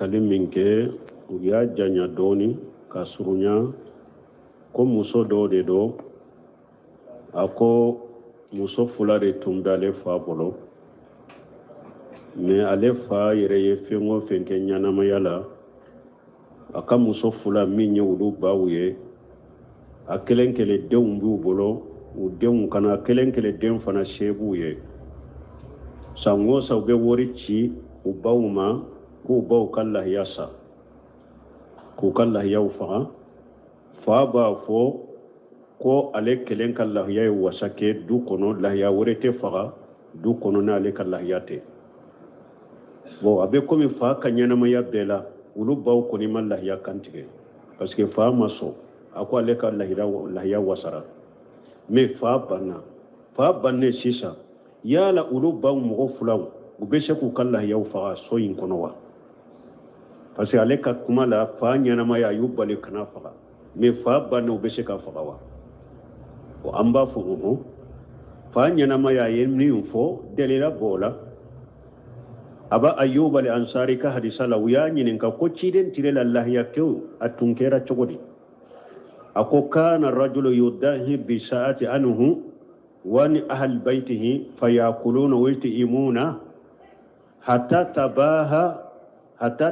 Kali min kɛ, u y'a janya dɔɔni ka surunya ko muso dɔw de don. A ko muso fila de tun bɛ ale fa bolo, mais ale fa yɛrɛ ye fɛn o fɛn kɛ ɲɛnamaya la, a ka muso fila min ye olu baw ye, a kelen kelen denw b'u bolo, u denw kana kelen kelen den fana se b'u ye. San o san u bɛ wari ci u baw ma k'u baw ka lahiya san, k'u ka lahiyaw faga. Fa b'a fɔ ko ale kelen ka lahiya ye wasa kɛ du kɔnɔ, lahiya wɛrɛ tɛ faga du kɔnɔ n'ale ka lahiya tɛ. Bon, a bɛ komi fa ka ɲɛnamaya bɛɛ la, olu baw kɔni ma lahiya kantigɛ, parce que fa ma sɔn. A ko ale ka lahiya wasara, mais fa banna. Fa bannen sisan, yala olu baw mɔgɔ filaw, u bɛ se k'u ka lahiyaw faga so in kɔnɔ wa? Parce que ale ka kuma la, fa ɲɛnamaya a y'u bali kana faga, mais fa bannen, u bɛ se ka faga wa? Bon, an b'a fɔ ɔhɔn, fa ɲɛnamaya a ye min fɔ, dalila b'o la. Aba Ayyuba al Ansari ka hadisa la, u y'a ɲininka ko ciden tile la, lahiya kɛw a tun kɛra cogo di? A ko kana rajulu yudahi bi sa'ati anhu wa an ahli baitihi fayakuluna wa yut'imuna hatta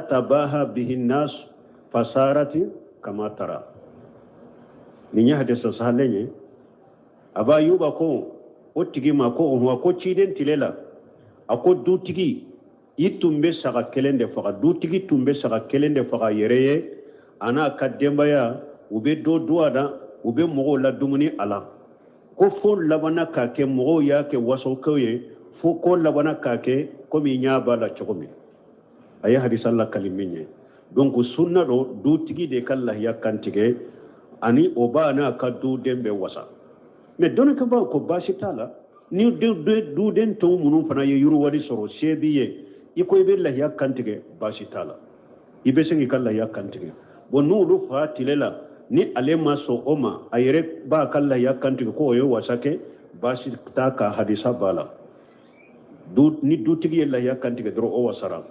tabaha bihi nas fasarati kama tara. Nin ye hadisa sahalen ye. Aba Ayyuba ko o tigi ma ko ɔhɔn, ko ciden tile la, a ko dutigi i tun bɛ saga kelen de faga, dutigi tun bɛ saga kelen de faga a yɛrɛ ye, a n'a ka denbaya, u bɛ dɔ dun a la, u bɛ mɔgɔw la dumuni a la, ko fo labanna k'a kɛ mɔgɔw y'a kɛ wasokɛw ye, fo ko labanna k'a kɛ komi i ɲɛ b'a la cogo min. A ye hadisa lakali min ye. Donc sunna don, dutigi de ka lahiya kantigɛ ani o b'a n'a ka duden bɛ wasa. Mais dɔnnikɛbaaw ko baasi t'a la, ni duden tɔw minnu fana ye yiriwali sɔrɔ, se b'i ye, i ko i bɛ lahiya kantigɛ, baasi t'a la, i bɛ se k'i ka lahiya kantigɛ. Bon, n'olu fa tile la, ni ale ma sɔn o ma, a yɛrɛ b'a ka lahiya kantigɛ ko o ye wasa kɛ, baasi t'a ka hadisa b'a la. Ni dutigi ye lahiya kantigɛ dɔrɔn, o wasara.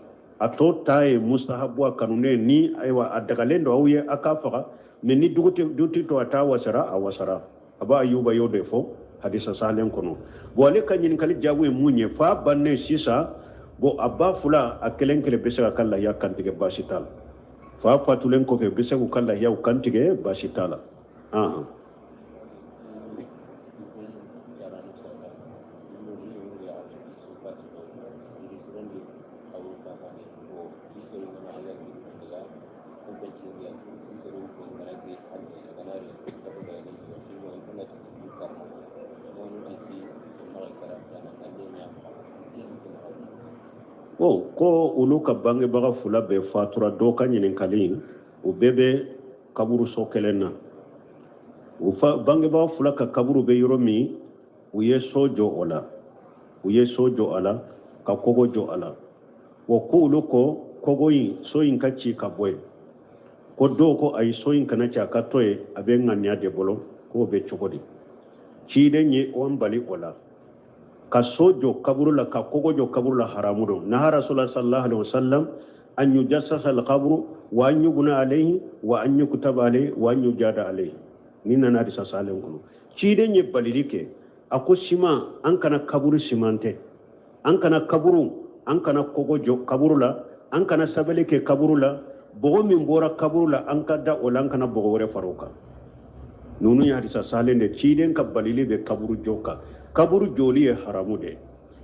A tɔ ta ye mustahabu, a kanunen ni ayiwa a dagalen don aw ye a k'a faga. Mais ni dutigi to a t'a wasara, a wasara. Aba Ayuba y'o de fɔ hadisa salen kɔnɔ. Bon, ale ka ɲininkali jaabu ye mun ye? Fa bannen sisan, bon, a ba fila, a kelen kelen bɛ se ka ka lahiya kantigɛ, baasi t'a la. Fa fatulen kɔfɛ, u bɛ se k'u ka lahiyaw kantigɛ, baasi t'a la. Ahan. O ko olu ka bangebaga fila bɛɛ fatura. Dɔw ka ɲininkali, u bɛɛ bɛ kaburuso kelen na. U fa bangebaga fila ka kaburu bɛ yɔrɔ min, u ye so jɔ o la, u ye so jɔ a la ka kogo jɔ a la. Wa ko olu ko kogo in, so in ka ci ka bɔ yen. Ko dɔw ko ayi, so in kana ci, a ka to yen, a bɛ ŋaniya de bolo. K'o bɛ cogo di? Ciden ye an bali o la. Ka so jɔ kaburu la, ka kogo jɔ kaburu la, haramu don. Naha Rasulullah sallallahu alaihi wasallam an yujassasa alqabru wa an yubna alayhi wa an yuktaba alayhi wa an yujada alayhi. Ni nana hadisa salen kɔnɔ, ciden ye balili kɛ. A ko siman, an kana kaburu simantɛ, an kana kaburu, an kana kogo jɔ kaburu la, an kana sɛbɛnni kɛ kaburu la. Bɔgɔ min bɔra kaburu la, an ka da o la, an kana bɔgɔ wɛrɛ fara o kan. Ninnu ye hadisa salen de. Ciden ka balili bɛ kaburu jɔ kan. Kaburu jɔli ye haramu de.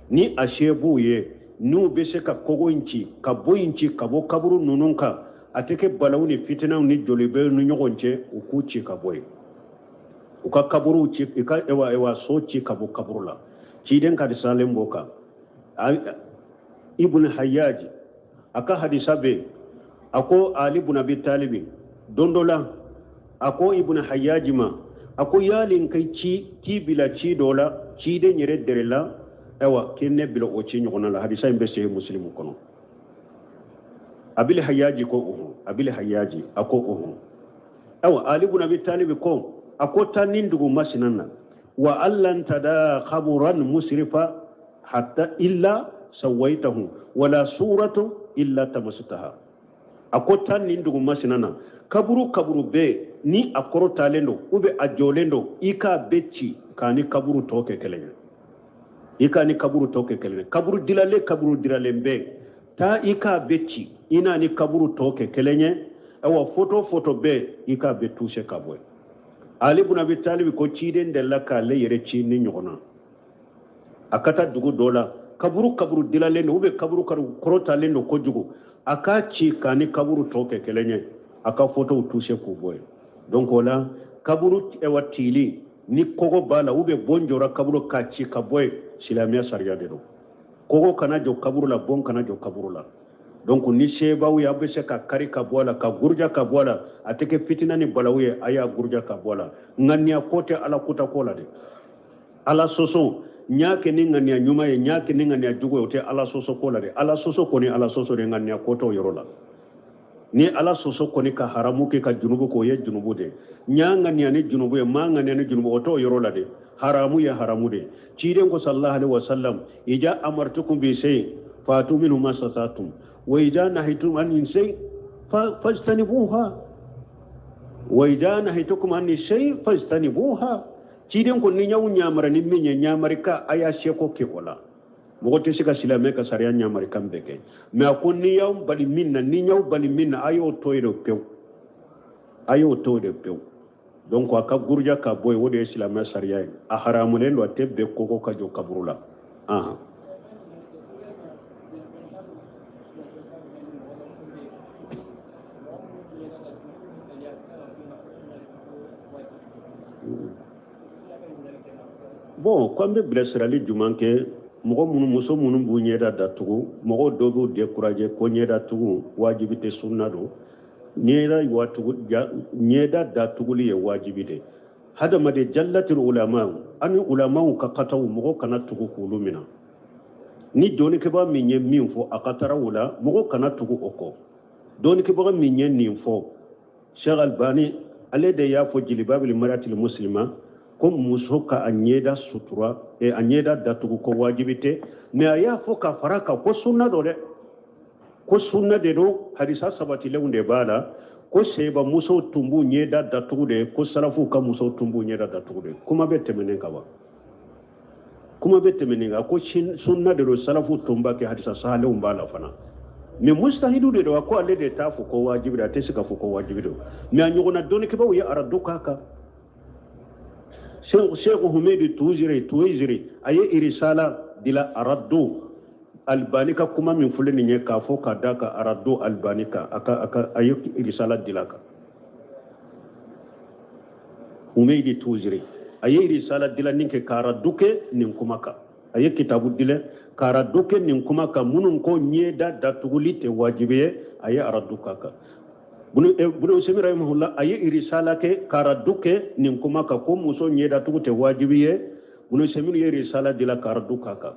Ni a se b'u ye, n'u bɛ se ka kogo in ci ka bɔ in ci ka bɔ kaburu ninnu kan, a tɛ kɛ balawu ni fitinaw ni jolibɛw ni ɲɔgɔn cɛ, u k'u ci ka bɔ yen, u ka kaburuw ci, i ka ewa ewa so ci ka bɔ kaburu la. Ciden ka hadisalen b'o kan. Ibn Hayyaji a ka hadisa bɛ yen. A ko Ali bun Abi Talibi don dɔ la, a ko Ibn Hayyaji ma, a ko yali n ka ci k'i bila ci dɔ la, ciden yɛrɛ dɛrɛ la, ayiwa k'i ne bila o ci ɲɔgɔnna la? Hadisa in bɛ Sahih Muslimu kɔnɔ. Abil Hayyaji ko ohun. Abil Hayyaji a ko ohun. Ayiwa, Ali bun Abi Talibi ko, a ko taa nin dugu masina na, wa allan tada khaburan musrifa hatta illa sawaitahu wala suratu illa tamasutaha. A ko taa nin dugu masina na, kaburu kaburu bɛ yen ni a kɔrɔtalen don ou bien a jɔlen don, i k'a bɛɛ ci k'a ni kaburu tɔ kɛ kelen ye. I k'a ni kaburu tɔ kɛ kelen ye. Kaburu dilalen, kaburu dilalen bɛ yen, taa i k'a bɛɛ ci, i n'a ni kaburu tɔ kɛ kelen ye. Awa, foto foto bɛ yen, i k'a bɛɛ toucher ka bɔ yen. Ali bun Abi Talibi ko ciden delila k'ale yɛrɛ ci nin ɲɔgɔn na. A ka taa dugu dɔ la, kaburu kaburu dilalen don ou bien kaburu kaburu kɔrɔtalen don kojugu, a k'a ci k'a ni kaburu tɔ kɛ kelen ye, a ka fotow toucher k'u bɔ yen. Donc o la, kaburu ɛwa tili ni kogo b'a la ou bien bon jɔra kaburu, k'a ci ka bɔ yen, silamɛya sariya de don. Kogo kana jɔ kaburu la, bon kana jɔ kaburu la. Donc ni sebaw ye, aw bɛ se ka kari ka bɔ a la, ka guruja ka bɔ a la, a tɛ kɛ fitina ni balawu ye, a y'a guruja ka bɔ a la. Ŋaniya ko tɛ Ala kuta ko la dɛ. Ala sɔsɔ, n y'a kɛ ni ŋaniya ɲuman ye, n y'a kɛ ni ŋaniya jugu ye, o tɛ Ala sɔsɔ ko la dɛ. Ala sɔsɔ kɔni, Ala sɔsɔ de, ŋaniya ko t'o yɔrɔ la. Ni Ala sɔsɔ kɔni ka haramu kɛ, ka junubu kɛ, o ye junubu de. N y'a ŋaniya ni junubu ye, n m'a ŋaniya ni junubu, o t'o yɔrɔ la dɛ. Haramu ye haramu de. Ciden ko sallallahu alaihi wasallam: ija amartukum bi shay fatu minhu masasatum wa ija nahitum an shay fajtanibuha wa ija nahitukum an shay fajtanibuha. Ciden ko ni n y'aw ɲamara ni min ye, ɲamarika, a y'a seko kɛ o la. Mɔgɔ tɛ se ka silamɛ ka sariya ɲamarikan bɛɛ kɛ, mais a ko ni y'aw bali min na, ni y'aw bali min na, a y'o to yen de pewu, a y'o to yen de pewu. Donc a ka guruja ka bɔ yen, o de ye silamɛ sariya ye. A haramulen don, a tɛ bɛn kogo ka jɔ kaburu la. Ahan. Bon, ko an bɛ bilasirali jumɛn kɛ mɔgɔ minnu, muso minnu b'u ɲɛda datugu? Mɔgɔw dɔw b'u décourager ko ɲɛda tugu wajibi tɛ, sunna don. Ɲɛda watugu, ɲɛda datuguli ye wajibi de. Hadamaden jallatil ulama ani ulamaw ka kataw, mɔgɔ kana tugu k'olu minɛ. Ni dɔnnikɛbaa min ye min fɔ, a ka taara o la, mɔgɔ kana tugu o kɔ. Dɔnnikɛbaga min ye nin fɔ, Sheikh Albani, ale de y'a fɔ jilibabil maratil muslima ko muso ka a ɲɛda sutura, a ɲɛda datugu, ko wajibi tɛ. Mais a y'a fɔ ka fara kan ko sunna don dɛ, ko sunna de don. Hadisa sabatilenw de b'a la ko seba musow tun b'u ɲɛda datugu de, ko salafuw ka musow tun b'u ɲɛda datugu de. Kuma bɛ tɛmɛnen kan wa? Kuma bɛ tɛmɛnen kan ko sunna de don, salafu tun b'a kɛ, hadisa sahalenw b'a la fana. Mais mustahidu de don, a ko ale de t'a fɔ ko wajibi don, a tɛ se ka fɔ ko wajibi don. Mais a ɲɔgɔnna dɔnnikɛbaaw ye aradu k'a kan. Sheikh Humedi Tuiziri, a ye irisala dila aradu Albani ka kuma min filɛ nin ye, k'a fɔ ka da ka aradu Albani kan, a ka a ka a ye irisala dila kan. Humedi Tuiziri, a ye irisala dilanni kɛ ka aradu kɛ nin kuma kan. A ye kitabu dilan ka aradu kɛ nin kuma kan, minnu ko ɲɛda datuguli tɛ wajibi ye, a ye aradu k'a kan. Bunu Usaymin rahimahullah, a ye irisala kɛ ka aradu kɛ nin kuma kan, ko muso ɲɛdatugu tɛ wajibi ye. Bunu Usaymin ye irisala dila ka aradu k'a kan.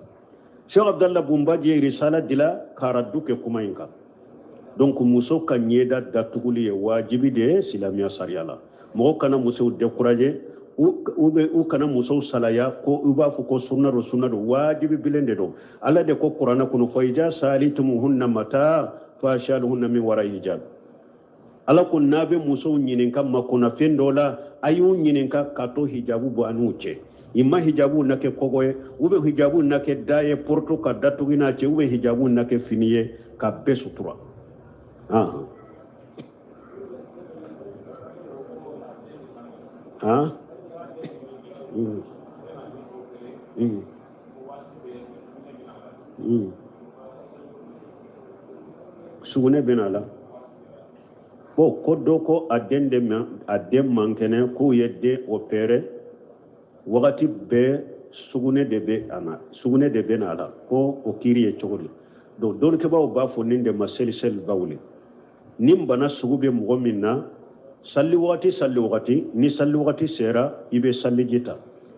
Cheikh Abdallah Bumbaji ye irisala dila ka aradu kɛ kuma in kan. Donc muso ka ɲɛda datuguli ye wajibi de ye silamɛya sariya la. Mɔgɔ kana musow décourager, u bɛ u kana musow salaya ko u b'a fɔ ko sunna don. Sunna don, wajibi bilen de don. Ala de ko kuranɛ kɔnɔ: fa ija salitumuhunna mata fashaluhunna min wara hijab. Ala ko n'a bɛ musow ɲininka makonafɛn dɔ la, a y'u ɲininka k'a to hijabu bɔ a n'u cɛ. I ma hijabu na kɛ kɔgɔ ye, u bɛ hijabu na kɛ da ye, porte ka datugu n'a cɛ, u bɛ hijabu na kɛ fini ye ka bɛɛ sutura. Ah ah mm. Mm. Mm. Sugunɛ bɛ na la. Bon, ko dɔ ko a den de ma, a den man kɛnɛ, k'u ye den opéré, wagati bɛɛ sugunɛ de bɛ a na, sugunɛ de bɛ na a la, ko o kiiri ye cogo di? Donc dɔnnikɛbaaw b'a fɔ nin de ma selisul bawuli. Ni bana sugu bɛ mɔgɔ min na, sali wagati, sali wagati, ni sali wagati sera, i bɛ saliji ta.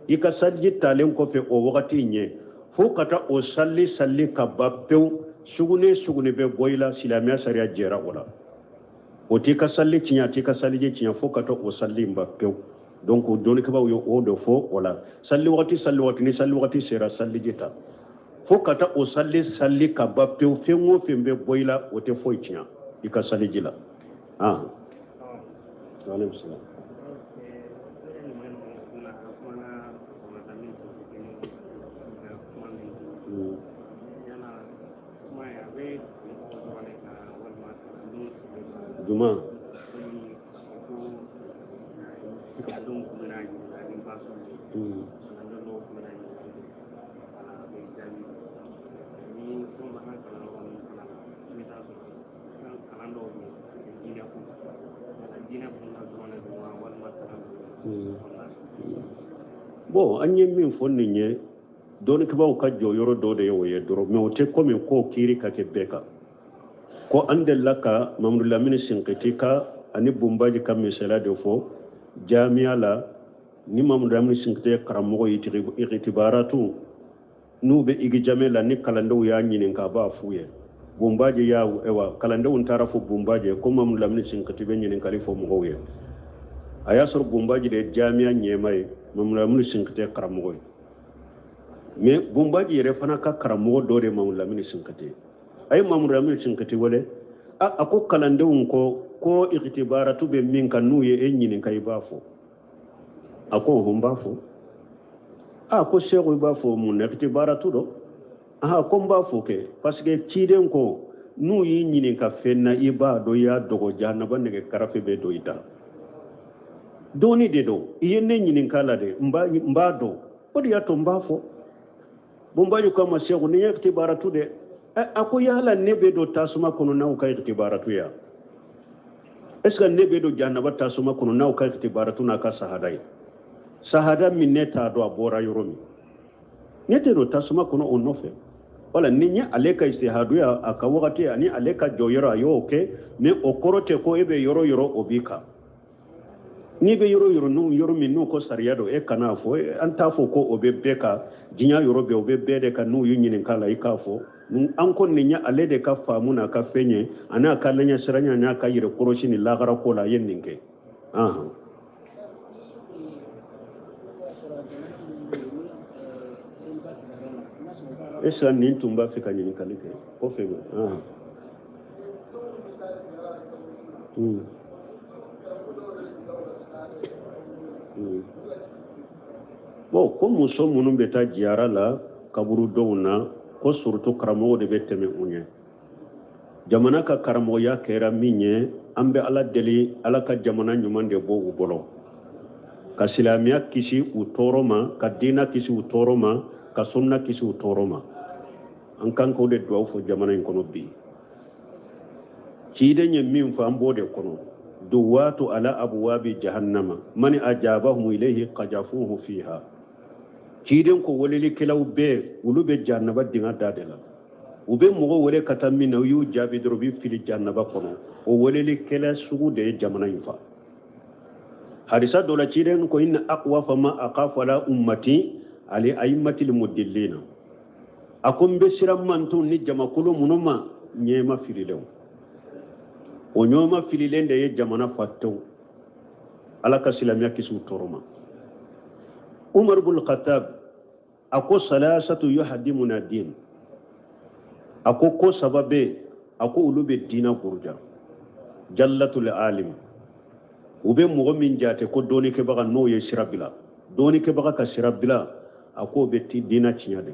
I ka saliji talen kɔfɛ, o wagati in ye fo ka taa o sali sali ka ban pewu, sugunɛ sugunɛ bɛ bɔ i la, silamɛya sariya jɛra o la. O t'i ka sali tiɲɛ, a t'i ka saliji tiɲɛ, fo ka taa o sali in ban pewu. Donc dɔnnikɛbaaw ye o de fɔ o la. Sali wagati, sali wagati, ni sali wagati sera, saliji ta fo ka taa o sali sali ka ban pewu, fɛn o fɛn bɛ bɔ i la, o tɛ foyi tiɲɛ. I ka saliji la. Ah, waaleykum salaam. Juma. Bon, an ye min fɔ nin ye, dɔnnikɛbaaw ka jɔyɔrɔ dɔ de ye o ye dɔrɔn, mais o tɛ komi ko kiiri ka kɛ bɛɛ kan. Ko an delila ka Mamadu Lamini Sinkiti ka ani Bunbaji ka misaliya de fɔ jamiya la. Ni Mamadu Lamini Sinkiti ye karamɔgɔ ye, ikitibaratu n'u bɛ igijame la, ni kalandenw y'a ɲininka, a b'a f'u ye. Bunbaji y'a ewa, kalandenw taara fɔ Bunbaji ko Mamadu Lamini Sinkiti bɛ ɲininkali fɔ mɔgɔw ye. A y'a sɔrɔ Bunbaji de ye jamiya ɲɛmaa ye, Mamadu Lamini Sinkiti ye karamɔgɔ ye. Mais Bunbaji yɛrɛ fana ka karamɔgɔ dɔ de ye Mamadu Lamini Sinkiti ye. A ye Mamadu Lamini Sinkiti wele, a ko kalandenw ko ikitibaratu bɛ min kan, n'u ye e ɲininka, i b'a fɔ. A ko n b'a fɔ. A ko sɛku, i b'a fɔ mun na? Ikitibaratu dɔ. A ko n b'a fɔ kɛ, parce que ciden ko n'u y'i ɲininka fɛn na, i b'a dɔn, i y'a dogo, jahanaba nɛgɛ karafe bɛ don i da. Dɔɔni de don, i ye ne ɲininka la de, n b'a dɔn, o de y'a to n b'a fɔ. Bunbaji ko a ma, sɛku, nin ye ikitibaratu dɛ. A ko yala ne bɛ don tasuma kɔnɔ n'aw ka ikitibaratu ya? Est ce que ne bɛ don jahanaba tasuma kɔnɔ n'aw ka ikitibaratu n'a ka sahada ye? Sahada min ne t'a dɔn a bɔra yɔrɔ min, ne tɛ don tasuma kɔnɔ o nɔfɛ. Wala ni ye ale ka istihadu ya, a ka wagati ani ale ka jɔyɔrɔ, a y'o kɛ. Mais o kɔrɔ tɛ ko e bɛ yɔrɔ yɔrɔ o b'i kan. N'i bɛ yɔrɔ yɔrɔ n'u yɔrɔ min n'u ko sariya don, e kan'a fɔ. An t'a fɔ ko o bɛ bɛɛ kan diɲɛ yɔrɔ bɛɛ, o bɛ bɛɛ de kan. N'u y'u ɲininka la, i k'a fɔ. An ko nin ye ale de ka faamu n'a ka fɛn ye, ani a ka laɲɛsiranya n'a ka yɛrɛ kɔrɔsi ni lahara ko la, a ye nin kɛ. Est ce que nin tun b'a fɛ ka ɲininkali kɛ kɔfɛ? Bon, ko muso minnu bɛ taa jiyara la kaburudenw na, ko surtout karamɔgɔw de bɛ tɛmɛ u ɲɛ. Jamana ka karamɔgɔya kɛra min ye, an bɛ Ala deli, Ala ka jamana ɲuman de bɔ u bolo, ka silamɛya kisi u tɔɔrɔ ma, ka diina kisi u tɔɔrɔ ma, ka sunna kisi u tɔɔrɔ ma. An kan k'o de duwawu fɔ jamana in kɔnɔ bi. Ciden ye min fɔ, an b'o de kɔnɔ: duwatu ala abwabi jahannama man ajabahum ilayhi qajafuhu fiha. Ciden ko welelikɛlaw bɛɛ, olu bɛ jahannaba dingɛ da de la. U bɛ mɔgɔ wele ka taa min na, u y'u jaabi dɔrɔn, u bɛ fili jahannaba kɔnɔ. O welelikɛla sugu de ye jamana in fa. Hadisa dɔ la, ciden ko inna aqwafa ma aqafu ala ummati ali aimmatil mudillina. A ko n bɛ siran mantonw ni jamakulu minnu ma, ɲɛma fililenw. O ɲɛma fililen de ye jamana fa tewu. Ala ka silamɛya kisi u tɔɔrɔ ma. Umar bun Khattab a ko salasatu yuhaddimuna din. A ko saba bɛ, a ko olu bɛ diina buruja. Jallatul alim, u bɛ mɔgɔ min jate ko dɔnnikɛbaga, n'o ye sira bila, dɔnnikɛbaga ka sira bila, a k'o bɛ diina tiɲɛ de.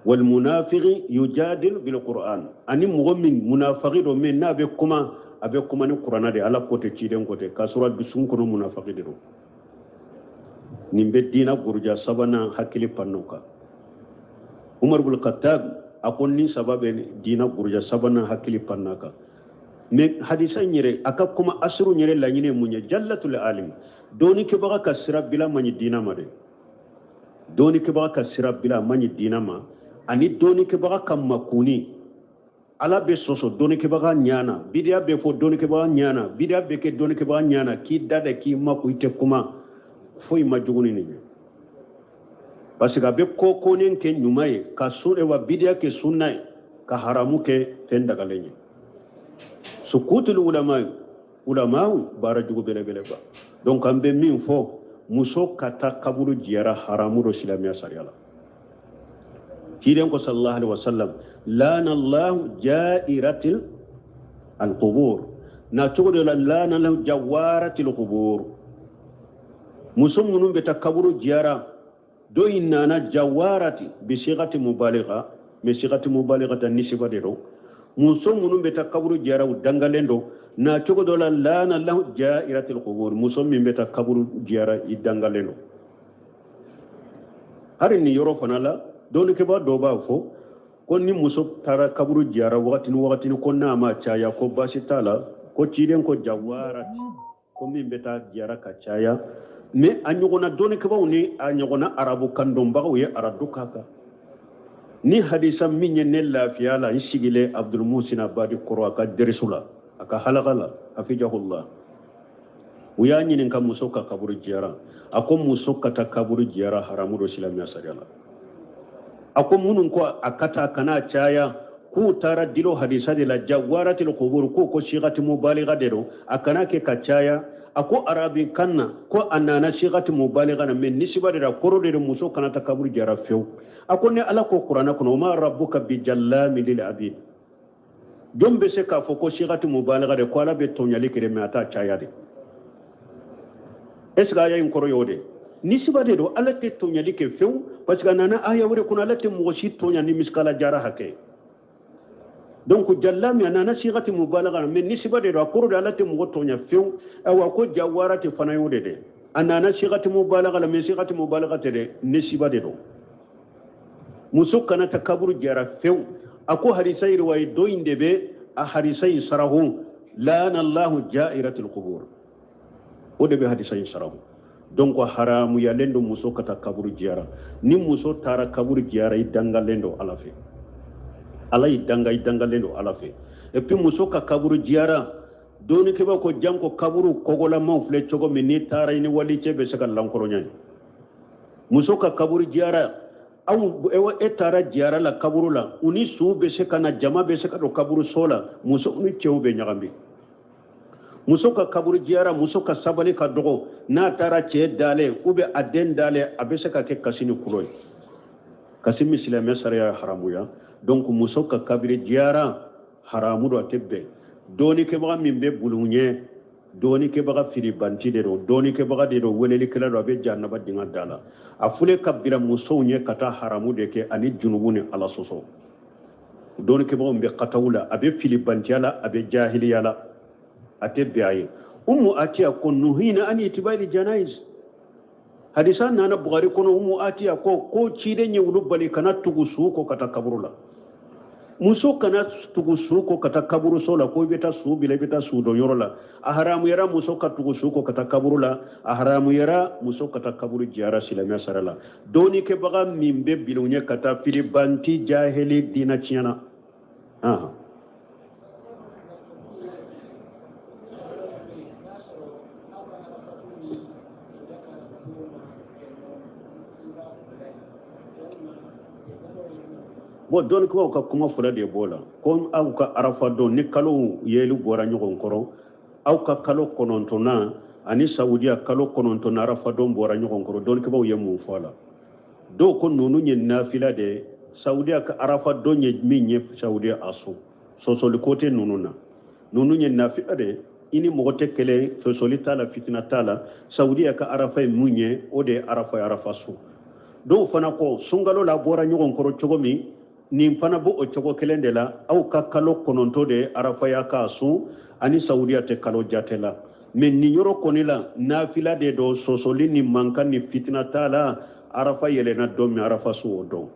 Wal munafiqi yujadilu bil qur'an, ani mɔgɔ min munafiki don, min n'a bɛ kuma, a bɛ kuma ni kuranna de, Ala ko tɛ, ciden ko tɛ, k'a sɔrɔ dusukun kɔnɔ munafiki de don. Nin bɛ diina buruja. Sabanan, hakili pannaw kan. Umar bun Khattab a ko nin saba bɛ diina buruja. Sabanan, hakili panna kan. Mais hadisa in yɛrɛ, a ka kuma asiru yɛrɛ laɲini ye mun ye? Jallatul alim, dɔnnikɛbaga ka sira bila man ɲi diina ma dɛ. Dɔnnikɛbaga ka sira bila man ɲi diina ma, ani dɔnnikɛbaga ka makuni. Ala bɛ sɔsɔ dɔnnikɛbaga ɲana, bidiya bɛ fɔ dɔnnikɛbaga ɲana, bidiya bɛ kɛ dɔnnikɛbaga ɲana, k'i da de k'i makun, i tɛ kuma foyi ma jugu ni nin ye, parce que a bɛ ko konen kɛ ɲuman ye, ka sun wa bidiya kɛ sunna ye, ka haramu kɛ fɛn dagalen ye. Sukutul ulama, ulama baara jugu belebeleba. Donc an bɛ min fɔ, muso ka taa kaburu jiyara, haramu don silamɛya sariya la. Ciden ko sallallahu alaihi wasallam, Lana Allahu jairatil alqubur, na cogo dɔ la lana Allahu jawaratil qubur. Muso minnu bɛ taa kaburu jiyara, dɔ in nana jawarati bi sigati mubaligha, mais sigati mubaligha ta nisiba de don. Muso minnu bɛ taa kaburu jiyara, u dangalen don. Na cogo dɔ la lana Allahu jairatil qubur, muso min bɛ taa kaburu jiyara, i dangalen don. Hari nin yɔrɔ fana la, dɔnnikɛbaa dɔw b'a fɔ ko ni muso taara kaburu jiyara wagati ni wagati, ko n'a ma caya, ko baasi t'a la, ko ciden ko jawarati, ko min bɛ taa jiyara ka caya. Mais a ɲɔgɔnna dɔnnikɛbaaw ni a ɲɔgɔnna arabu kan dɔnbagaw ye aradu k'a kan. Ni hadisa min ye ne lafiya la, n sigilen Abdul Muhsin Abadi kɔrɔ a ka derisu la, a ka halaka la, hafijahullah, u y'a ɲininka muso ka kaburu jiyara. A ko muso ka taa kaburu jiyara haramu don silamɛya sariya la. A ko minnu ko a ka taa kana caya, k'u taara dilo hadisa de la, jawaratil qubur, k'u ko sigati mubaliga de don, a kana kɛ ka caya. A ko arabi kan na ko a nana sigati mubaliga na, mais nisiba de la, kɔrɔ de don muso kana taa kaburu jiyara fewu. A ko ni Ala ko kuranɛ kɔnɔ, wama rabbuka bijallami lil abid, jɔn bɛ se k'a fɔ ko sigati mubaliga de, ko Ala bɛ tɔɲali kɛ mais a t'a caya de? Est ce que aya in kɔrɔ y'o de? Nisiba de don, Ala tɛ tɔɲali kɛ fewu, parce que a nana aya wɛrɛ kɔnɔ, Ala tɛ mɔgɔ si tɔɲa ni misikala jara hakɛ. Donc jallami a nana sigati mubalaga, mais nisiba de don, a kɔrɔ de Ala tɛ mɔgɔ tɔɲa fewu. Ayiwa, ko jawarati fana y'o de dɛ, a nana sigati mubalaga la, mais sigati mubalaga tɛ dɛ, nisiba de don. Muso kana ta kaburu jara fewu. A ko hadisa riwaye dɔ in de bɛ a hadisa in sarahu, lana Allahu jairatul qubur, o de bɛ hadisa in sarahu. Donc haramuyalen don muso ka taa kaburu jiyara. Ni muso taara kaburu jiyara, i dangalen don Ala fɛ, Ala y'i danga, i dangalen don Ala fɛ. Et puis muso ka kaburu jiyara, dɔnnikɛbaa ko janko kaburu kɔgɔlamaw filɛ cogo min, n'i taara i ni walicɛ bɛ se ka lankolonya ye. Muso ka kaburu jiyara, aw e taara jiyara la kaburu la, u ni su bɛ se ka na, jama bɛ se ka don kaburu so la, muso ni cɛw bɛ ɲagami. Muso ka kaburu jiyara, muso ka sabali ka dɔgɔ, n'a taara cɛ dalen ou bien a den dalen, a bɛ se ka kɛ kasi ni kulo ye, kasi min silamɛ sariya ye haramuya. Donc muso ka kabiri jiyara haramu don, a tɛ bɛn. Dɔɔnikɛbaga min bɛ bulu ɲɛ, dɔɔnikɛbaga filibanti de don, dɔɔnikɛbaga de don, welelikɛla don, a bɛ jahanaba dingɛ da la. A fule ka bila musow ɲɛ ka taa haramu de kɛ ani junubu ni Ala sɔsɔ. Dɔɔnikɛbagaw bɛ kataw la, a bɛ filibantiya la, a bɛ jahiliya la, a tɛ bɛn a ye. Umu Atiya ko nuhina an itibaili janaiz, hadisa nana Bukhari kɔnɔ. Umu Atiya ko ciden ye olu bali kana tugu su kɔ ka taa kaburu la. Muso kana tugu su kɔ ka taa kaburuso la, ko i bɛ taa su bila, i bɛ taa su dɔn yɔrɔ la. A haramuyara muso ka tugu su kɔ ka taa kaburu la, a haramuyara muso ka taa kaburu jiyara silamɛya sara la. Dɔɔnikɛbaga min bɛ bila u ɲɛ ka taa filibanti jahili diinɛ tiɲɛna. Bon, dɔnnikɛbaaw ka kuma fila de b'o la, ko aw ka arafa don ni kalo yeli bɔra ɲɔgɔn kɔrɔ, aw ka kalo 9nan ani Saudiya kalo 9 arafa don bɔra ɲɔgɔn kɔrɔ, dɔnnikɛbaaw ye mun fɔ a la? Dɔw ko ninnu ye nafila de ye, Saudiya ka arafa don ye min ye Saudiya a so sɔsɔli ko tɛ ninnu na, ninnu ye nafila de ye, i ni mɔgɔ tɛ kelen, sɔsɔli t'a la, fitina t'a la. Saudiya ka arafa ye mun ye, o de ye arafa ye, arafa so. Dɔw fana ko sunkalo la bɔra ɲɔgɔn kɔrɔ cogo min, nin fana b'o o cogo kelen de la, aw ka kalo 9 de ye arafa ya k'a sun, ani Saudiya tɛ kalo jate la. Mais nin yɔrɔ kɔni la, nafila de don, sɔsɔli ni mankan ni fitina t'a la. Arafa yɛlɛnna don min, arafa su o don.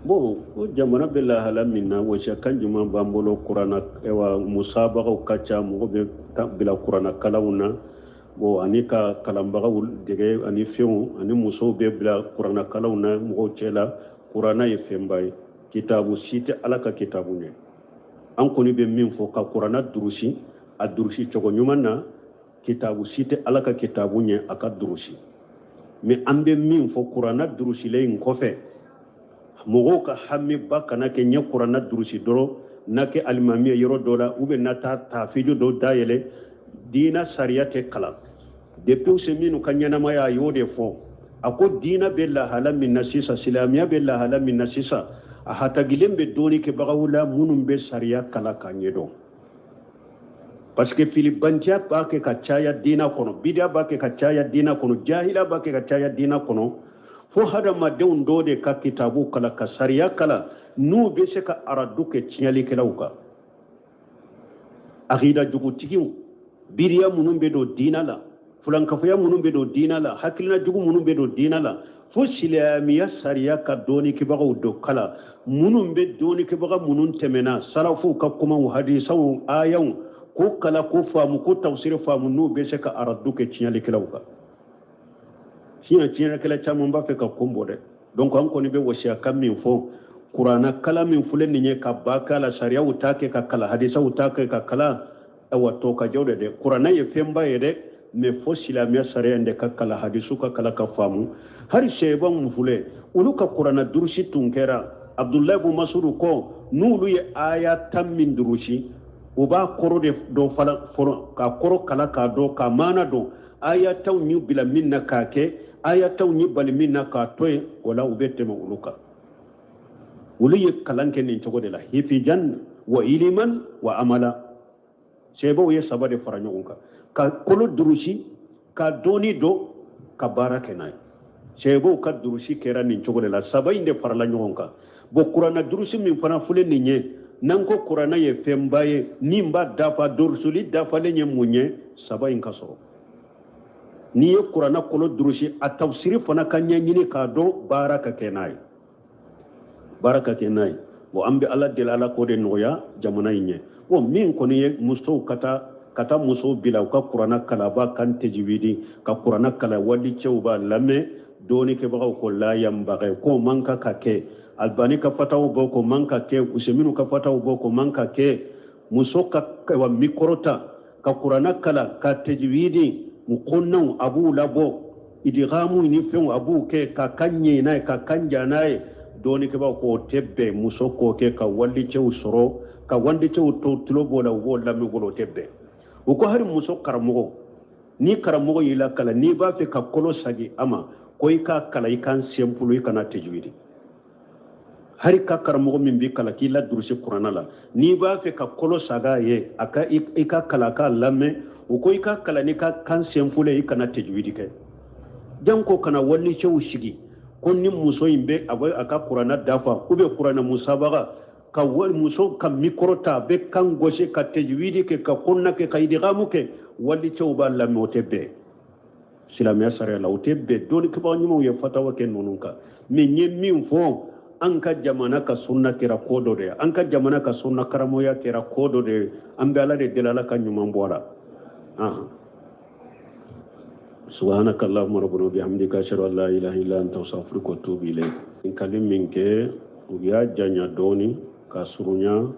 Bon, o jamana bɛ lahala min na, wasiya kan jumɛn b'an bolo? Kurana ewa musabagaw ka ca, mɔgɔ bɛ bila kurana kalanw na, bon, ani ka kalanbagaw dege ani fɛnw, ani musow bɛ bila kurana kalanw na mɔgɔw cɛ la. Kurana ye fɛnba ye, kitabu si tɛ Ala ka kitabu ɲɛ. An kɔni bɛ min fɔ, ka kurana durusi a durusi cogo ɲuman na, kitabu si tɛ Ala ka kitabu ɲɛ a ka durusi. Mais an bɛ min fɔ kuranna durusilen in kɔfɛ, mɔgɔw ka hamiba kana kɛ n ye kuranna durusi dɔrɔn na kɛ alimami ye yɔrɔ dɔ la, ou bien na taa tafijo dɔ dayɛlɛ. Diina sariya tɛ kalan. Depuis Useyiminu ka ɲɛnamaya, a y'o de fɔ. A ko diina bɛ lahala min na sisan, silamɛya bɛ lahala min na sisan, a hatagilen bɛ dɔnnikɛbagaw la minnu bɛ sariya kalan k'a ɲɛdɔn, parce que filibantiya b'a kɛ ka caya diina kɔnɔ, bidiya b'a kɛ ka caya diina kɔnɔ, jahila b'a kɛ ka caya diina kɔnɔ, fo hadamadenw dɔw de ka kitabu kalan, ka sariya kalan, n'u bɛ se ka aradu kɛ tiɲɛlikɛlaw kan, akida jugutigiw, bidiya minnu bɛ don diina la, fulankafoya minnu bɛ don diina la, hakilina jugu minnu bɛ don diina la. Fo silamɛya sariya ka dɔnnikɛbagaw dɔ kalan, minnu bɛ dɔnnikɛbaga minnu tɛmɛna, salafuw ka kumaw, hadisaw, ayaw, k'o kalan, k'o faamu, k'o tafsiri faamu, n'u bɛ se ka aradu kɛ tiɲɛlikɛlaw kan. Sinon tiɲɛlikɛla caman b'a fɛ ka kon bɔ dɛ. Donc an kɔni bɛ wasiya kan min fɔ, kuranna kalan min filɛ nin ye, ka ba k'a la, sariyaw ta kɛ ka kalan, hadisaw ta kɛ ka kalan, awa tɔ ka jɔ de dɛ. Kuranna ye fɛnba ye dɛ, mais fo silamɛya sariya in de ka kalan, hadisu ka kalan ka faamu. Hari sɛba mun filɛ, olu ka kuranna durusi tun kɛra Abdulayi bun Masudu kɔ, n'olu ye aya 10 min durusi, u b'a kɔrɔ de dɔn fana fɔlɔ, k'a kɔrɔ kalan k'a dɔn, k'a maana dɔn, aya tanw y'u bila min na k'a kɛ, aya tanw y'u bali min na k'a to yen. O la u bɛ tɛmɛ olu kan. Olu ye kalan kɛ nin cogo de la, hifijan wa iliman wa amala. Sɛbɛw ye saba de fara ɲɔgɔn kan, ka kolo durusi, ka dɔɔni dɔn, ka baara kɛ n'a ye. Sɛbɛw ka durusi kɛra nin cogo de la, saba in de farala ɲɔgɔn kan. Bon, kuranna durusi min fana filɛ nin ye, n'an ko kuranna ye fɛnba ye, min b'a dafa, durusuli dafalen ye mun ye? Saba in ka sɔrɔ. N'i ye kuranna kolo durusi, a tafsiri fana ka ɲɛɲini k'a dɔn, baara ka kɛ n'a ye, baara ka kɛ n'a ye. Bon, an bɛ Ala deli, Ala k'o de nɔgɔya jamana in ye. Bon, min kɔni ye musow ka taa ka taa musow bila u ka kuranna kalan, kan tɛjiwidi, ka kuranna kalan, walicɛw b'a lamɛn, dɔɔnikɛbagaw ko la yanbaghi, k'o man kan ka kɛ. Albani ka fataw bɔ ko man ka kɛ, Useminu ka fataw bɔ ko man ka kɛ. Muso ka wa mikɔrɔ ta ka kuranna kalan ka tɛjiwidi, gunnaw a b'u labɔ, idigamu ni fɛnw a b'u kɛ, ka kan ɲɛ n'a ye, ka kan ja n'a ye, dɔɔnikɛbaaw k'o tɛ bɛn muso k'o kɛ ka walicɛw sɔrɔ, ka walicɛw to tulo b'o la, u b'o lamɛn bolo, o tɛ bɛn. U ko hali muso karamɔgɔ, ni karamɔgɔ y'i lakalan, n'i b'a fɛ ka kolo sagi a ma, ko i k'a kalan i kan simple, i kana tɛjiwidi. Hari ka karamɔgɔ min b'i kalan k'i ladurusi kuranna la, n'i b'a fɛ ka kolo saga ye, a ka i ka kalan k'a lamɛn, u ko i ka kalan n'i ka kan simple, i kana tɛjiwidi kɛ. Janko kana walicɛw sigi ko ni muso in bɛ a bɛ a ka kuranna dafa, ou bien kuranna musabaga, ka muso ka mikɔrɔ ta, a bɛ kan gosi, ka tɛjiwidi kɛ, ka kɔnna kɛ, ka idigamu kɛ, walicɛw b'a lamɛn, o tɛ bɛn silamɛya sariya la, o tɛ bɛn. Dɔnnikɛbaga ɲumanw ye fatawa kɛ ninnu kan. Mais n ye min fɔ, an ka jamana ka sunna kɛra ko dɔ de ye, an ka jamana ka sunna karamɔgɔya kɛra ko dɔ de ye. An bɛ Ala de deli, Ala ka ɲuman bɔ a la. Subhanaka allahumma rabbana wa bihamdika, ashhadu an la ilaha illa anta, astaghfiruka wa atubu ilayk. Ɲininkali min kɛ, u y'a janya dɔɔni ka surunya,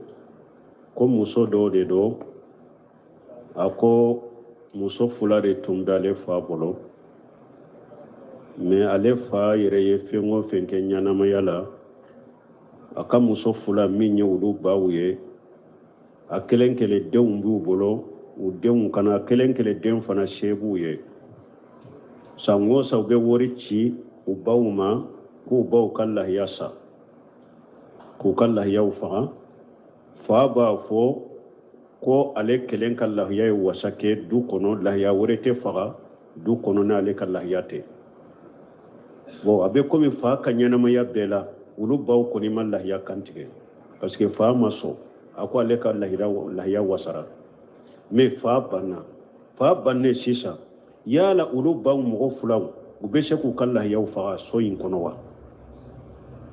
ko muso dɔw de don. A ko muso fila de tun bɛ ale fa bolo, mais ale fa yɛrɛ ye fɛn o fɛn kɛ ɲɛnamaya la, a ka muso fila min ye olu baw ye, a kelen kelen denw b'u bolo, u denw kana kelen kelen den fana se b'u ye. San o san u bɛ wari ci u baw ma k'u baw ka lahiya san, k'u ka lahiyaw faga. Fa b'a fɔ ko ale kelen ka lahiya ye wasa kɛ du kɔnɔ, lahiya wɛrɛ tɛ faga du kɔnɔ n'ale ka lahiya tɛ. Bon, a bɛ komi fa ka ɲɛnamaya bɛɛ la, olu baw kɔni ma lahiya kantigɛ, parce que fa ma sɔn, a ko ale ka lahiya wasara. Mais fa banna, fa bannen sisan, yala olu baw mɔgɔ filaw, u bɛ se k'u ka lahiyaw faga so in kɔnɔ wa?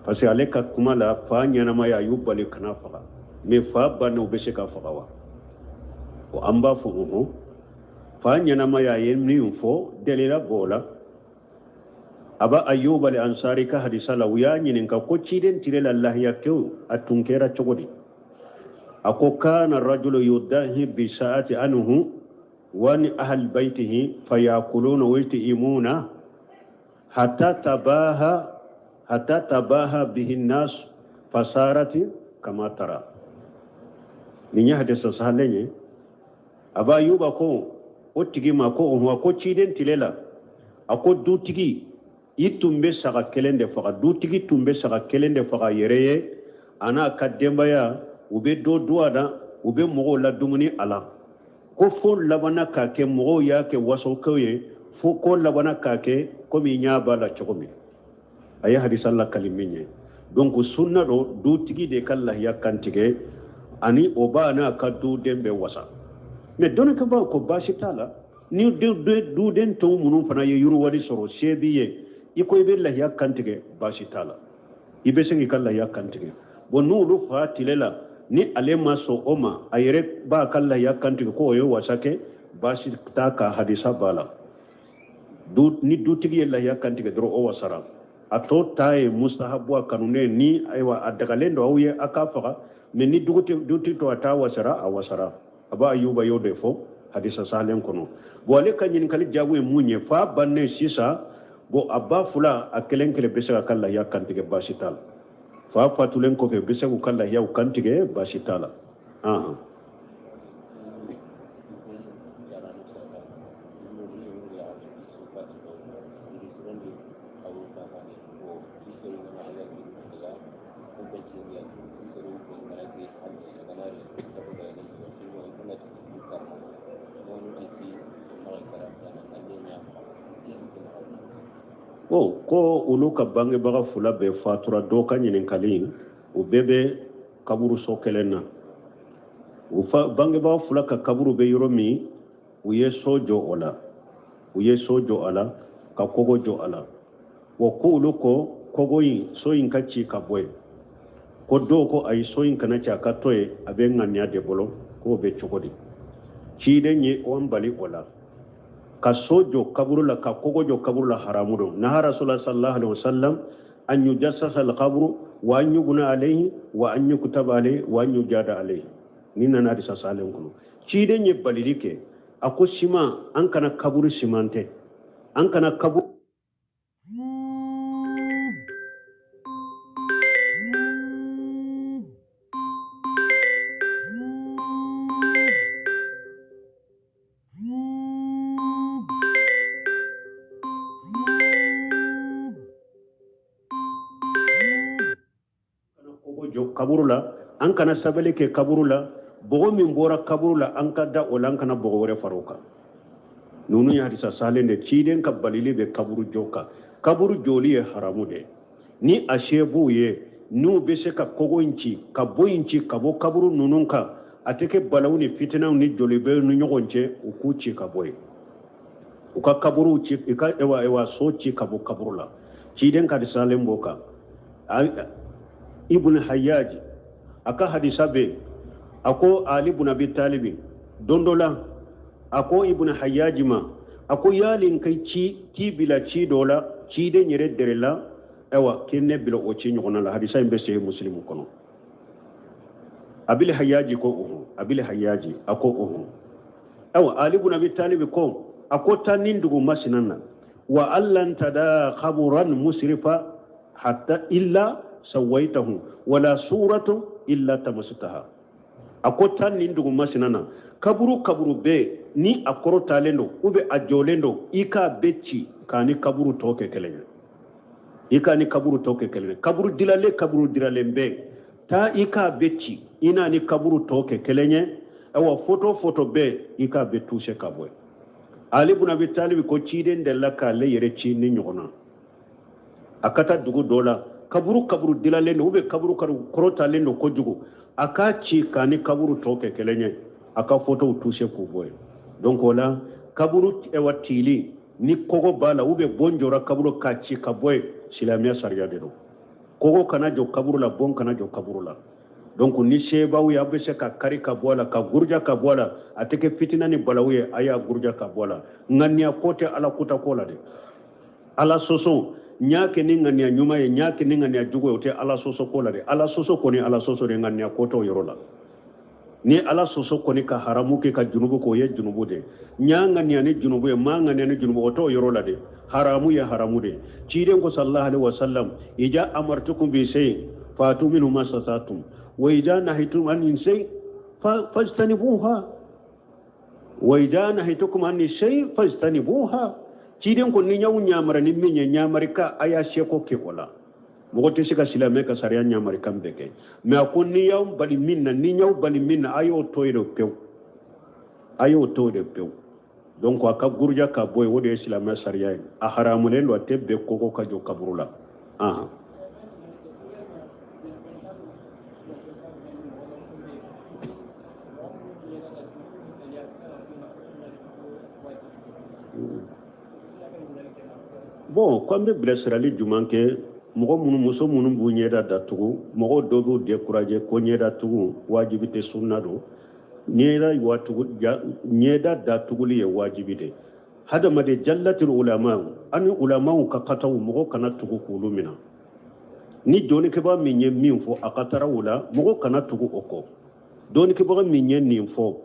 Parce que ale ka kuma la, fa ɲɛnamaya a y'u bali kana faga, mais fa bannen, u bɛ se ka faga wa? Bon, an b'a fɔ ɔhɔn, fa ɲɛnamaya a ye min fɔ, dalila b'o la. Aba Ayyuba al Ansari ka hadisa la, u y'a ɲininka ko ciden tile la lahiya kɛw a tun kɛra cogo di? A ko kana rajulu yudahi bi sa'ati anhu wa ni ahli baitihi fayakuluna wa yut'imuna. hatta tabaha hatta tabaha bihi nas fasarati kama tara. Nin ye hadisa sahalen ye. Aba Ayuba ko o tigi ma ko o ko ciden tile la, a ko dutigi i tun bɛ saga kelen de faga, dutigi tun bɛ saga kelen de faga yɛrɛ ye, a n'a ka denbaya u bɛ dɔ dun a la, u bɛ mɔgɔw ladumuni a la. Ko fo labanna k'a kɛ mɔgɔw y'a kɛ wasokow ye, fo ko labanna k'a kɛ komi i ɲɛ b'a la cogo min. A ye hadisa lakali min ye. Donc sunna don dutigi de ka lahiya kantigɛ ani o b'a n'a ka duden bɛ wasa. Mais dɔnnikɛbaaw ko baasi t'a la, ni duden tɔw minnu fana ye yiriwali sɔrɔ, se b'i ye, i ko i bɛ lahiya kantigɛ, baasi t'a la, i bɛ se k'i ka lahiya kantigɛ. Bon, n'olu fa tile la ni ale ma sɔn o ma, a yɛrɛ b'a ka lahiya kantigɛ ko o ye wasa kɛ, baasi t'a ka hadisa b'a la. Ni dutigi ye lahiya kantigɛ dɔrɔn, o wasara. A tɔ ta ye mustahabu, a kanunen ni ayiwa a dagalen don aw ye a k'a faga. Mais ni dutigi to a ta wasara, a wasara. Aba Ayuba y'o de fɔ hadisa sahalen kɔnɔ. Bon, ale ka ɲininkali jaabu ye mun ye? Fa bannen sisan, bon, a ba fila a kelen kelen bɛ se ka ka lahiya kantigɛ, baasi t'a la. Fa fatulen kɔfɛ, bɛ se k'u ka lahiyaw kantigɛ, baasi t'a la. Ahan. O ko olu ka bangebaga fila bɛɛ fatura, dɔw ka ɲininkali, u bɛɛ bɛ kaburuso kelen na. U fa bangebaga fila ka kaburu bɛ yɔrɔ min, u ye so jɔ o la, u ye so jɔ a la ka kogo jɔ a la. Wa ko olu ko kogo in, so in ka ci ka bɔ yen. Ko dɔw ko ayi, so in kana ci, a ka to yen, a bɛ ŋaniya de bolo. K'o bɛ cogo di? Ciden ye an bali o la. Ka so jɔ kaburu la, ka kogo jɔ kaburu la, haramu don. Naha Rasulullah sallallahu alaihi wasallam an yujassasa alqabru wa an yubna alayhi wa an yuktaba alayhi wa an yujada alayhi. Ni nana hadisa salen kɔnɔ, ciden ye balili kɛ. A ko siman, an kana kaburu simantɛ, an kana kaburu jɔ kaburu la, an kana sɛbɛnni kɛ kaburu la. Bɔgɔ min bɔra kaburu la, an ka da o la, an kana bɔgɔ wɛrɛ fara o kan. Ninnu ye hadisa salen de. Ciden ka balili bɛ kaburu jɔ kan. Kaburu jɔli ye haramu de. Ni a se b'u ye, n'u bɛ se ka kogo in ci ka bɔ in ci ka bɔ kaburu ninnu kan, a tɛ kɛ balawu ni fitinaw ni jolibɛw ni ɲɔgɔn cɛ, u k'u ci ka bɔ yen, u ka kaburuw ci, u ka ewa ewa so ci ka bɔ kaburu la. Ciden ka hadisa salen b'o kan. Ibn Hayyaji a ka hadisa bɛ, a ko Ali ibn Abi Talibi don dɔ la, a ko Ibn Hayyaji ma, a ko yali n ka ci k'i bila ci dɔ la, ciden yɛrɛ dɛrɛ la, ayiwa k'i ne bila o ci ɲɔgɔnna la. Hadisa in bɛ Sahih Muslim kɔnɔ. Abil Hayyaji ko ohun, Abil Hayyaji a ko ohun. Ayiwa, Ali ibn Abi Talibi ko, a ko taa nin dugu masina na, wa allan tada khaburan musrifa hatta illa sawaitahu wala suratu illa tamassataha. A ko taa nin dugu masina na, kaburu kaburu bɛɛ ni a kɔrɔtalen don ou bien a jɔlen don, i k'a bɛɛ ci k'a ni kaburu tɔ kɛ kelen ye, i k'a ni kaburu tɔ kɛ kelen ye. Kaburu dilalen, kaburu dilalen bɛɛ, taa i k'a bɛɛ ci, i n'a ni kaburu tɔ kɛ kelen ye. Ayiwa, foto foto bɛɛ, i k'a bɛɛ touché ka bɔ yen. Ali ibn Abi Talib ko ciden delila k'ale yɛrɛ ci ni ɲɔgɔn na, a ka taa dugu dɔ la, kaburu kaburu dilalen don ou bien kaburu kaburu kɔrɔtalen don kojugu, a k'a ci k'a ni kaburu tɔ kɛ kelen ye, a ka fotow touché k'u bɔ yen. Donc o la, kaburu ewa tili ni kogo b'a la ou bien bon jɔra kaburu, k'a ci ka bɔ yen, silamɛya sariya de don. Kogo kana jɔ kaburu la, bon kana jɔ kaburu la. Donc ni sebaw ye, aw bɛ se ka kari ka bɔ a la, ka guruja ka bɔ a la, a tɛ kɛ fitina ni balawu ye, a y'a guruja ka bɔ a la. Ŋaniya ko tɛ Ala kuta ko la dɛ. Ala sɔsɔ, n y'a kɛ ni ŋaniya ɲuman ye, n y'a kɛ ni ŋaniya jugu ye, o tɛ Ala sɔsɔ ko la dɛ. Ala sɔsɔ kɔni, Ala sɔsɔ de, ŋaniya ko t'o yɔrɔ la. Ni Ala sɔsɔ kɔni ka haramu kɛ ka junubu kɛ, o ye junubu de. N y'a ŋaniya ni junubu ye, n m'a ŋaniya ni junubu, o t'o yɔrɔ la de. Haramu ye haramu de. Ciden ko sallallahu alaihi wasallam, ija amartukum bi shay fatu minhu masatatum wa ija nahitum an shay fajtanibuha wa ija nahitukum an shay fajtanibuha. Ciden ko ni n y'aw ɲamara ni min ye ɲamarika, a y'a seko kɛ o la. Mɔgɔ tɛ se ka silamɛ ka sariya ɲamarikan bɛɛ kɛ, mais a ko ni y'aw bali min na, ni y'aw bali min na, a y'o to yen de pewu, a y'o to yen de pewu. Donc a ka guruja ka bɔ yen, o de ye silamɛ sariya ye. A haramulen don, a tɛ bɛn koko ka jɔ kaburu la. Ahan. Bon, ko an bɛ bilasirali jumɛn kɛ mɔgɔ minnu, muso minnu b'u ɲɛda datugu? Mɔgɔw dɔ b'u décourager ko ɲɛda tugu wajibi tɛ, sunna don. Ɲɛda watugu, ɲɛda datuguli ye wajibi de. Hadamaden jallatil ulama ani ulamaw ka kataw, mɔgɔ kana tugu k'olu minɛ. Ni dɔnnikɛbaa min ye min fɔ, a ka taara o la, mɔgɔ kana tugu o kɔ. Dɔnnikɛbaga min ye nin fɔ.